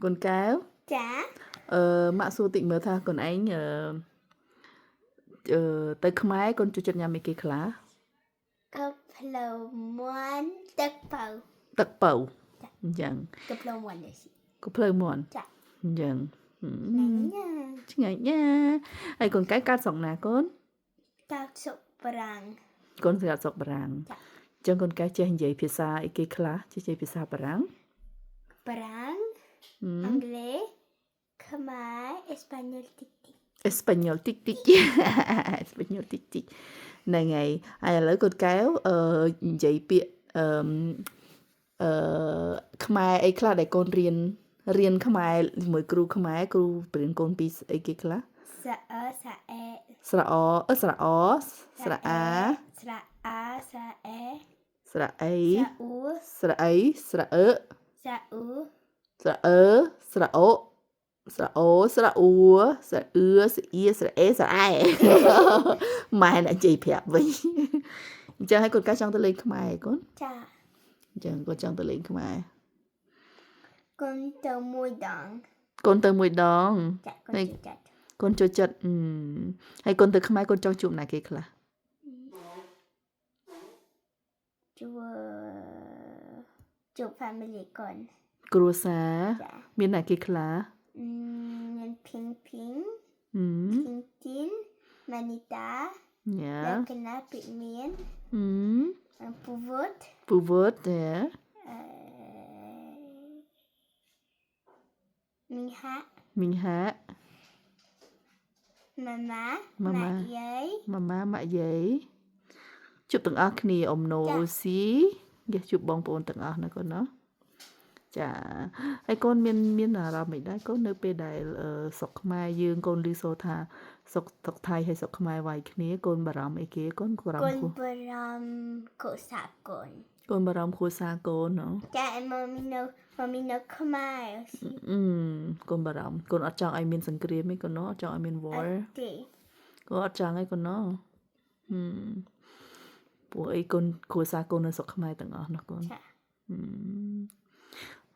កូនកែវ ចា អឺម៉ាក់សួរតិចមើលថាកូនឯងអឺអឺទៅខ្មែរកូនចូលចិត្តញ៉ាំអីគេខ្លះ កាផ្លូវមាន់ទឹកប៉ៅ ទឹកប៉ៅអញ្ចឹង កាផ្លូវមាន់នេះ ក៏ភ្លៅមាន់ ចា អញ្ចឹង ណាញ៉ា ឆ្ងាញ់ណាហើយកូនកែវកើតស្រុកណាកូន កើតសុកប្រាំង កូនកើតស្រុកបារាំង ចា អញ្ចឹងកូនកែវចេះនិយាយភាសាអីគេខ្លះចេះនិយាយភាសាបារាំង ប្រាំងអង់គ្លេសខ្មែរអេស្ប៉ាញ៉ុលតិចតិច អេស្ប៉ាញ៉ុលតិចតិច អេស្ប៉ាញ៉ុលតិចតិចហ្នឹងហើយហើយឥឡូវកូនកែវអឺនិយាយពាក្យអឺអឺខ្មែរអីខ្លះដែលកូនរៀនរៀនខ្មែរជាមួយគ្រូខ្មែរគ្រូបរៀនកូនពីអីគេខ្លះ ស្រអស្រអេ ស្រអអឺស្រអស្រអា ស្រអាស្រអេ ស្រអី ស្រអ៊ូ ស្រអីស្រអឺ ស្រអ៊ូ ស្រអឺស្រអូស្រអូស្រអ៊ូស្រអឺស្រអ៊ីស្រអេស្រអែ ម៉ែអ្នកនិយាយប្រាប់វិញអញ្ចឹងឲ្យកូនកែវចង់ទៅលេងខ្មែរឯងកូន ចា អញ្ចឹងកូនចង់ទៅលេងខ្មែរ កូនទៅមួយដង កូនទៅមួយដង ចាកូនចូលចិត្ត កូនចូលចិត្តអឺហើយកូនទៅខ្មែរកូនចង់ជួបណាគេខ្លះ ជួជួប family កូន គ្រួសារ ចា មានណាគេខ្លះ មានភីងភីង ហឹម ភីងទីនម៉ានីតា ញ៉ា លក្ខណៈពិមាន ហឹម ពូវុត ពូវុតចា អឺមីងហា មីងហា ម៉ាម៉ា ម៉ាម៉ា យាយ ម៉ាម៉ាម៉ាក់យាយជួបទាំងអស់គ្នាអ៊ំណូស៊ីយ៉ាជួបបងប្អូនទាំងអស់ណាកូនណាចាហើយកូនមានមានអារម្មណ៍មិនដែរកូននៅពេលដែលអឺស្រុកខ្មែរយើងកូនឮសូរថាស្រុកស្រុកថៃហើយស្រុកខ្មែរវាយគ្នាកូនបារម្ភអីគេកូនបារ កូនម្ភគ្រួ បារម្ភកុសាកូន កូនបារម្ភគ្រួសារកូនហ៎ ចាអមមីនៅមមីនៅខ្មែរ អឺកូនបារម្ភកូនអត់ចង់ឲ្យមានសង្គ្រាមទេកូនណោះអត់ចង់ឲ្យមាន war ទេ កូនអត់ចង់ឲ្យកូនណោះហឹមពួកអីកូនគ្រួសារកូននៅស្រុកខ្មែរទាំងអស់ណោះកូន ចា ហឹម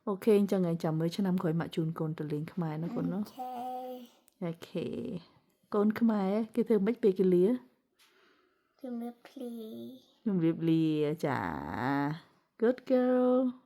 okay អញ្ចឹងឯងចាំមើលឆ្នាំក្រោយម៉ាក់ជូនកូនទៅលេងខ្មែរណាកូនណោះ okay okay កូនខ្មែរគេធ្វើម៉េចពេលគេលា ជំរាបភ្លី ជំរាបលាចា Good girl.